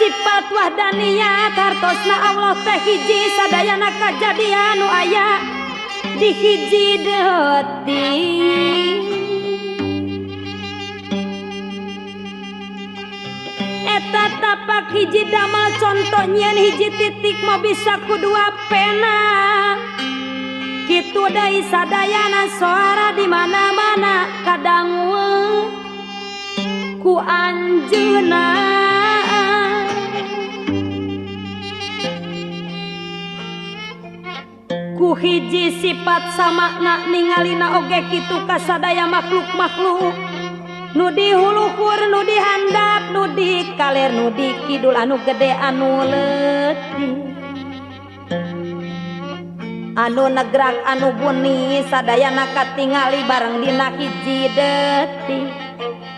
Sifat wahdaniyat hartosna Allah teh hiji sadayana kajadian nu aya di hiji detik. Eta tapak hiji damel contoh nyieun hiji titik mau bisa ku dua pena. Kitu deui sadayana suara di mana-mana kadangu ku anjeunna. Ku hiji sifat samakna ningalina oge kitu kasadaya makhluk-makhluk nu di huluhur, nu di handap, nu di kaler, nu di kidul, anu gede anu leutik, anu negrak anu buni, sadayana katingali bareng dina hiji detik.